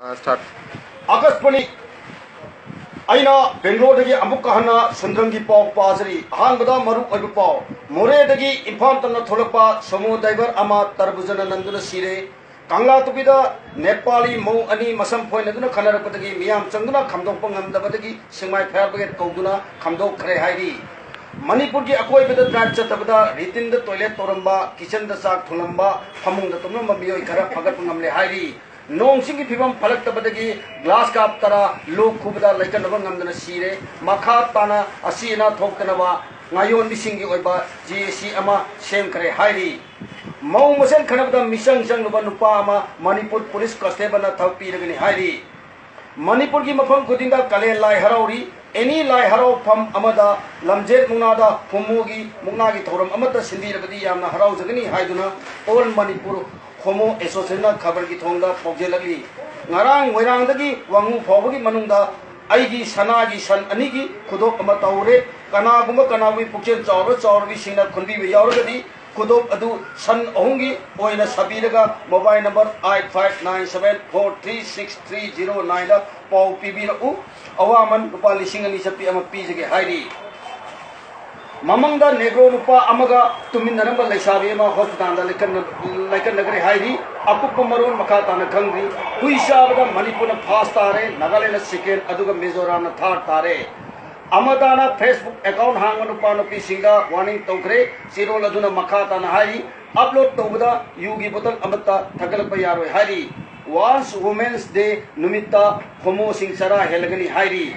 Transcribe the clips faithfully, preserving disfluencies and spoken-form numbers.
ꯑꯥ, start꯫ ꯑꯥꯀꯥꯁꯕꯥꯅꯤ, ꯑꯩꯅ ꯕꯦꯡꯒ꯭ꯂꯣꯔꯗꯒꯤ ꯑꯃꯨꯛꯀ ꯍꯟꯅ ꯁꯨꯟꯗ꯭ꯔꯪꯒꯤ ꯄꯥꯎ ꯄꯥꯖꯔꯤ꯫ ꯑꯍꯥꯟꯕꯗ ꯃꯔꯨ ꯑꯣꯏꯕ ꯄꯥꯎ꯫ ꯃꯣꯔꯦꯗꯒꯤ ꯏꯝꯐꯥꯜ ꯇꯝꯅ ꯊꯣꯛꯂꯛꯄ ꯁꯣꯃꯣ ꯗ꯭ꯔꯥꯏꯚꯔ ꯑꯃ ꯇꯔꯕꯨꯖꯅ ꯅꯟꯗꯨꯅ ꯁꯤꯔꯦ꯫ ꯀꯪꯂꯥꯇꯣꯕꯤꯗ ꯅꯦꯄꯥꯂꯤ ꯃꯧ ꯑꯅꯤ ꯃꯁꯝ ꯐꯣꯏꯅꯗꯨꯅ ꯈꯠꯅꯔꯛꯄꯗꯒꯤ ꯃꯤꯌꯥꯝ ꯆꯪꯗꯨꯅ ꯈꯥꯝꯗꯣꯛꯄ ꯉꯝꯗꯕꯗꯒꯤ ꯁꯦꯛꯃꯥꯏ ꯐꯥꯌꯔ ꯕ꯭ꯔꯤꯒꯦꯗ ꯀꯧꯗꯨꯅ ꯈꯥꯝꯗꯣꯛꯈ꯭ꯔꯦ ꯍꯥꯏꯔꯤ꯫ ꯃꯅꯤꯄꯨꯔꯒꯤ ꯑꯀꯣꯏꯕꯗ ꯗ꯭ꯔꯥꯏꯚ ꯆꯠꯇꯕꯗ ꯂꯦꯇ꯭ꯔꯤꯟꯗ ꯇꯣꯏꯂꯦꯠ ꯇꯧꯔꯝꯕ, ꯀꯤꯆꯟꯗ ꯆꯥꯛ ꯊꯣꯡꯂꯝꯕ, ꯐꯃꯨꯡꯗ ꯇꯨꯝꯂꯝꯕ ꯃꯤꯑꯣꯏ ꯈꯔ ꯐꯒꯠꯄ ꯉꯝꯂꯦ ꯍꯥꯏꯔꯤ꯫ ꯅꯣꯡ ꯆꯤꯡꯒꯤ ꯐꯤꯕꯝ ꯐꯠꯂꯛꯇꯕꯗꯒꯤ ꯒ꯭ꯂꯥꯁ ꯀꯥꯞ ꯇꯔꯥ ꯂꯣꯛ ꯈꯨꯕꯗ ꯂꯩꯀꯠꯅꯕ ꯉꯝꯗꯅ ꯁꯤꯔꯦ꯫ ꯃꯈꯥ ꯇꯥꯅ ꯑꯁꯤ ꯑꯅꯥ ꯊꯣꯛꯇꯅꯕ ꯉꯥꯌꯣꯟꯕꯤꯁꯤꯡꯒꯤ ꯑꯣꯏꯕ ꯖꯦ ꯑꯦ ꯁꯤ ꯑꯃ ꯁꯦꯝꯈ꯭ꯔꯦ ꯍꯥꯏꯔꯤ꯫ ꯃꯧ ꯃꯁꯦꯟ ꯈꯠꯅꯕꯗ ꯃꯤꯆꯪ ꯆꯪꯂꯨꯕ ꯅꯨꯄꯥ ꯑꯃ ꯃꯅꯤꯄꯨꯔ ꯄꯨꯂꯤꯁ ꯀꯟꯁꯇꯦꯕꯜꯅ ꯊꯕꯛ ꯄꯤꯔꯒꯅꯤ ꯍꯥꯏꯔꯤ꯫ ꯃꯅꯤꯄꯨꯔꯒꯤ ꯃꯐꯝ ꯈꯨꯗꯤꯡꯗ ꯀꯥꯂꯦꯟ ꯂꯥꯏ ꯍꯔꯥꯎꯔꯤ꯫ ꯑꯦꯅꯤ ꯂꯥꯏ ꯍꯔꯥꯎꯐꯝ ꯑꯃꯗ ꯂꯝꯖꯦꯠ ꯃꯨꯛꯅꯥꯗ ꯍꯣꯃꯣꯒꯤ ꯃꯨꯛꯅꯥꯒꯤ ꯊꯧꯔꯝ ꯑꯃꯠꯇ ꯁꯤꯟꯕꯤꯔꯕꯗꯤ ꯌꯥꯝꯅ ꯍꯔꯥꯎꯖꯒꯅꯤ ꯍꯥꯏꯗꯨꯅ ꯑꯣꯜ ꯃꯅꯤꯄꯨꯔ ꯍꯣꯃꯣ ꯑꯦꯁꯣꯁꯤꯌꯦꯁꯟꯅ ꯈꯕꯔꯒꯤ ꯊꯣꯡꯗ ꯄꯥꯎꯖꯦꯜꯂꯛꯂꯤ꯫ ꯉꯔꯥꯡ ꯃꯣꯏꯔꯥꯡꯗꯒꯤ ꯋꯥꯉꯨ ꯐꯥꯎꯕꯒꯤ ꯃꯅꯨꯡꯗ ꯑꯩꯒꯤ ꯁꯅꯥꯒꯤ ꯁꯟ ꯑꯅꯤꯒꯤ ꯈꯨꯗꯣꯞ ꯑꯃ ꯇꯧꯔꯦ꯫ ꯀꯅꯥꯒꯨꯝꯕ ꯀꯅꯥꯒꯨꯝꯕꯤ ꯄꯨꯛꯆꯦꯜ ꯆꯥꯎꯔꯕ ꯆꯥꯎꯔꯕꯤꯁꯤꯡꯅ ꯈꯨꯟꯕꯤꯕ ꯌꯥꯎꯔꯒꯗꯤ ꯈꯨꯗꯣꯞ ꯑꯗꯨ ꯁꯟ ꯑꯍꯨꯝꯒꯤ ꯑꯣꯏꯅ ꯁꯥꯕꯤꯔꯒ mobile number eight five nine seven four three six three zero nine ꯗ ꯄꯥꯎ ꯄꯤꯕꯤꯔꯛꯎ꯫ ꯑꯋꯥꯃꯟ ꯂꯨꯄꯥ ꯂꯤꯁꯤꯡ ꯑꯅꯤ ꯆꯠꯄꯤ ꯑꯃ ꯄꯤꯖꯒꯦ ꯍꯥꯏꯔꯤ꯫ ꯃꯃꯪꯗ ꯅꯦꯒ꯭ꯔꯣ ꯅꯨꯄꯥ ꯑꯃꯒ ꯇꯨꯃꯤꯟꯅꯔꯝꯕ ꯂꯩꯁꯥꯕꯤ ꯑꯃ ꯍꯣꯁꯄꯤꯇꯥꯜꯗ ꯂꯩꯀꯠꯅ-, ꯂꯩꯀꯠꯅꯈ꯭ꯔꯦ ꯍꯥꯏꯔꯤ꯫ ꯑꯀꯨꯞꯄ ꯃꯔꯣꯜ ꯃꯈꯥ ꯇꯥꯅ ꯈꯪꯗ꯭ꯔꯤ꯫ ꯍꯨꯏ ꯆꯥꯕꯗ ꯃꯅꯤꯄꯨꯔꯅ ꯐꯥꯔꯁ ꯇꯥꯔꯦ, ꯅꯥꯒꯥꯂꯦꯟꯗ ꯁꯦꯀꯦꯟ, ꯑꯗꯨꯒ ꯃꯤꯖꯣꯔꯥꯝꯅ ꯊꯥꯔꯠ ꯇꯥꯔꯦ꯫ ꯑꯃꯗꯥꯅ Facebook account ꯍꯥꯡꯕ ꯅꯨꯄꯥ ꯅꯨꯄꯤꯁꯤꯡꯗ ꯋꯥꯔꯅꯤꯡ ꯇꯧꯈ꯭ꯔꯦ꯫ ꯆꯦꯔꯣꯜ ꯑꯗꯨꯅ ꯃꯈꯥ ꯇꯥꯅ ꯍꯥꯏꯔꯤ, ꯑꯞꯂꯣꯗ ꯇꯧꯕꯗ ꯌꯨꯒꯤ ꯕꯣꯇꯜ ꯑꯃꯠꯇ ꯊꯥꯒꯠꯂꯛꯄ ꯌꯥꯔꯣꯏ ꯍꯥꯏꯔꯤ꯫ ꯋꯥꯔꯜ ꯋꯨꯃꯦꯟꯁ ꯗꯦ ꯅꯨꯃꯤꯠꯇ ꯍꯣꯃꯣꯁꯤꯡ ꯆꯔꯥ ꯍꯦꯜꯂꯒꯅꯤ ꯍꯥꯏꯔꯤ꯫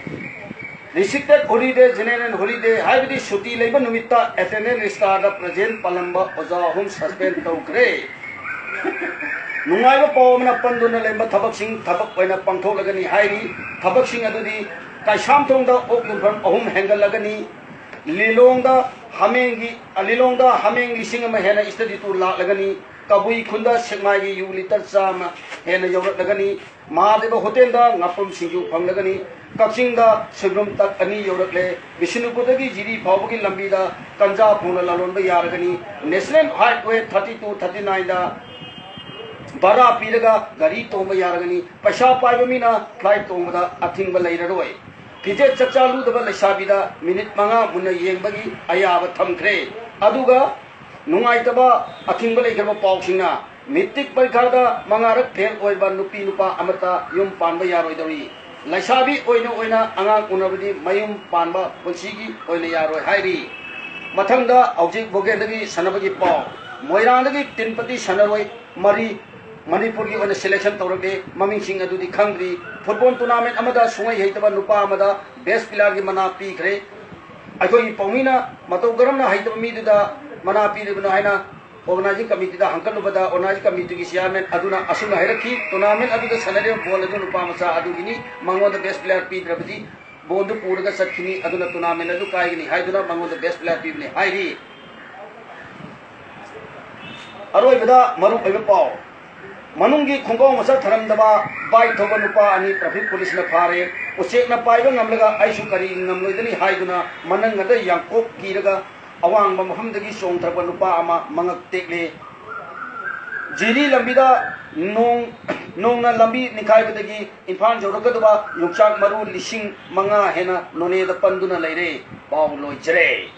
Restricted holiday, general holiday ꯍꯥꯏꯕꯗꯤ ꯁꯨꯇꯤ ꯂꯩꯕ ꯅꯨꯃꯤꯠꯇ ꯑꯦꯇꯦꯟꯗꯦꯟꯁ ꯔꯦꯖꯤꯁꯇꯥꯔꯗ ꯄ꯭ꯔꯖꯦꯟ ꯄꯥꯜꯂꯝꯕ ꯑꯣꯖꯥ ꯑꯍꯨꯝ ꯁꯁꯄꯦꯟ ꯇꯧꯈ꯭ꯔꯦ꯫ ꯅꯨꯡꯉꯥꯏꯕ ꯄꯥꯎ ꯑꯃꯅ ꯄꯟꯗꯨꯅ ꯂꯩꯔꯝꯕ ꯊꯕꯛꯁꯤꯡ ꯊꯕꯛ ꯑꯣꯏꯅ ꯄꯥꯡꯊꯣꯛꯂꯒꯅꯤ ꯍꯥꯏꯔꯤ꯫ ꯊꯕꯛꯁꯤꯡ ꯑꯗꯨꯗꯤ ꯀꯩꯁꯥꯝꯊꯣꯡꯗ ꯑꯣꯛ ꯌꯣꯟꯐꯝ ꯑꯍꯨꯝ ꯍꯦꯟꯒꯠꯂꯒꯅꯤ, ꯂꯤꯂꯣꯡꯗ ꯍꯥꯃꯦꯡꯒꯤ, ꯂꯤꯂꯣꯡꯗ ꯍꯥꯃꯦꯡ ꯂꯤꯁꯤꯡ ꯑꯃ ꯍꯦꯟꯅ ꯁ꯭ꯇꯗꯤ ꯇꯨꯔ ꯂꯥꯛꯂꯒꯅꯤ, ꯀꯕꯨꯏ ꯈꯨꯟꯗ ꯁꯦꯛꯃꯥꯏꯒꯤ ꯌꯨ ꯂꯤꯇꯔ ꯆꯥꯝꯃ ꯍꯦꯟꯅ ꯌꯧꯔꯛꯂꯒꯅꯤ, ꯃꯍꯥꯗꯦꯕ ꯍꯣꯇꯦꯜꯗ ꯉꯥꯄ꯭ꯔꯨꯝ ꯁꯤꯡꯖꯨ ꯐꯪꯂꯒꯅꯤ, ꯀꯛꯆꯤꯡꯗ ꯁꯣꯏꯕꯨꯝ ꯇꯛ ꯑꯅꯤ ꯌꯧꯔꯛꯂꯦ, ꯕꯤꯁꯅꯨꯄꯨꯔꯗꯒꯤ ꯖꯤꯔꯤ ꯐꯥꯎꯕꯒꯤ ꯂꯝꯕꯤꯗ ꯀꯟꯖꯥ ꯐꯪꯅ ꯂꯂꯣꯟꯕ ꯌꯥꯔꯒꯅꯤ, national highway thirty two thirty ꯅꯥꯏꯟꯗ ꯚꯔꯥ ꯄꯤꯔꯒ ꯒꯥꯔꯤ ꯇꯣꯡꯕ ꯌꯥꯔꯒꯅꯤ꯫ ꯄꯩꯁꯥ ꯄꯥꯏꯕ ꯃꯤꯅ flight ꯇꯣꯡꯕꯗ ꯑꯊꯤꯡꯕ ꯂꯩꯔꯔꯣꯏ꯫ ꯐꯤꯖꯦꯠ ꯆꯥꯛꯆꯥ ꯂꯨꯗꯕ ꯂꯩꯁꯥꯕꯤꯗ ꯃꯤꯅꯤꯠ ꯃꯉꯥ ꯃꯨꯟꯅ ꯌꯦꯡꯕꯒꯤ ꯑꯌꯥꯕ ꯊꯝꯈ꯭ꯔꯦ꯫ ꯑꯗꯨꯒ ꯅꯨꯡꯉꯥꯏꯇꯕ ꯑꯊꯤꯡꯕ ꯂꯩꯈ꯭ꯔꯕ ꯄꯥꯎꯁꯤꯡꯅ ꯃꯦꯇ꯭ꯔꯤꯛ ꯄꯔꯤꯈꯥꯗ ꯃꯉꯥꯔꯛ ꯐꯦꯜ ꯑꯣꯏꯕ ꯅꯨꯄꯤ ꯅꯨꯄꯥ ꯑꯃꯠꯇ ꯌꯨꯝ ꯄꯥꯟꯕ ꯌꯥꯔꯣꯏꯗꯧꯔꯤ꯫ ꯂꯩꯁꯥꯕꯤ ꯑꯣꯏꯅ ꯑꯣꯏꯅ ꯑꯉꯥꯡ ꯎꯅꯕꯗꯤ ꯃꯌꯨꯝ ꯄꯥꯟꯕ ꯄꯨꯟꯁꯤꯒꯤ ꯑꯣꯏꯅ ꯌꯥꯔꯣꯏ ꯍꯥꯏꯔꯤ꯫ ꯃꯊꯪꯗ ꯍꯧꯖꯤꯛ ꯕꯣꯒꯦꯗꯒꯤ ꯁꯥꯟꯅꯕꯒꯤ ꯄꯥꯎ꯫ ꯃꯣꯏꯔꯥꯡꯗꯒꯤ ꯇꯤꯟ ꯄꯇꯤ ꯁꯥꯟꯅꯔꯣꯏ ꯃꯔꯤ ꯃꯅꯤꯄꯨꯔꯒꯤ ꯑꯣꯏꯅ selection ꯇꯧꯔꯛꯂꯦ꯫ ꯃꯃꯤꯡꯁꯤꯡ ꯑꯗꯨꯗꯤ ꯈꯪꯗ꯭ꯔꯤ꯫ Football tournament ꯑꯃꯗ ꯁꯨꯡꯍꯩ ꯍꯩꯇꯕ ꯅꯨꯄꯥ ꯑꯃꯗ best playerꯒꯤ ꯃꯅꯥ ꯄꯤꯈ꯭ꯔꯦ꯫ ꯑꯩꯈꯣꯏꯒꯤ ꯄꯥꯎꯃꯤꯅ ꯃꯇꯧ ꯀꯔꯝꯅ ꯍꯩꯇꯕ ꯃꯤꯗꯨꯗ ꯃꯅꯥ ꯄꯤꯔꯤꯕꯅꯣ ꯍꯥꯏꯅ organizing committeeꯗ ꯍꯪꯀꯠꯂꯨꯕꯗ, organizing committeeꯒꯤ chairman ꯑꯗꯨꯅ ꯑꯁꯨꯝꯅ ꯍꯥꯏꯔꯛꯈꯤ, tournament ꯑꯗꯨꯗ ꯁꯥꯟꯅꯔꯤꯕ ball ꯑꯗꯨ ꯅꯨꯄꯥ ꯃꯆꯥ ꯑꯗꯨꯒꯤꯅꯤ, ꯃꯉꯣꯟꯗ best player ꯄꯤꯗ꯭ꯔꯕꯗꯤ ballꯗꯨ ꯄꯨꯔꯒ ꯆꯠꯈꯤꯅꯤ, ꯑꯗꯨꯅ tournament ꯑꯗꯨ ꯀꯥꯏꯒꯅꯤ ꯍꯥꯏꯗꯨꯅ ꯃꯉꯣꯟꯗ best player ꯄꯤꯕꯅꯤ ꯍꯥꯏꯔꯤ꯫ ꯑꯔꯣꯏꯕꯗ ꯃꯔꯨ ꯑꯣꯏꯕ ꯄꯥꯎ꯫ ꯃꯅꯨꯡꯒꯤ ꯈꯣꯡꯒ꯭ꯔꯥꯎ ꯃꯆꯥ ꯊꯔꯝꯗꯕ bike ꯊꯧꯕ ꯅꯨꯄꯥ ꯑꯅꯤ traffic policeꯅ ꯐꯥꯔꯦ꯫ ꯎꯆꯦꯛꯅ ꯄꯥꯏꯕ ꯉꯝꯂꯒ ꯑꯩꯁꯨ ꯀꯔꯤ ꯉꯝꯂꯣꯏꯗꯅꯤ ꯍꯥꯏꯗꯨꯅ ꯃꯅꯪꯒꯟꯗ ꯌꯥꯡꯀꯣꯛ ꯀꯤꯔꯒ ꯑꯋꯥꯡꯕ ꯃꯐꯝꯗꯒꯤ ꯆꯣꯡꯊꯔꯛꯄ ꯅꯨꯄꯥ ꯑꯃ ꯃꯉꯛ ꯇꯦꯛꯂꯦ꯫ ꯖꯤꯔꯤ ꯂꯝꯕꯤꯗ ꯅꯣꯡ, ꯅꯣꯡꯅ ꯂꯝꯕꯤ ꯅꯤꯡꯈꯥꯏꯕꯗꯒꯤ ꯏꯝꯐꯥꯜ ꯌꯧꯔꯛꯀꯗꯕ ꯌꯣꯡꯆꯥꯛ ꯃꯔꯨ ꯂꯤꯁꯤꯡ ꯃꯉꯥ ꯍꯦꯟꯅ ꯅꯣꯅꯦꯗ ꯄꯟꯗꯨꯅ ꯂꯩꯔꯦ꯫ ꯄꯥꯎ ꯂꯣꯏꯖꯔꯦ꯫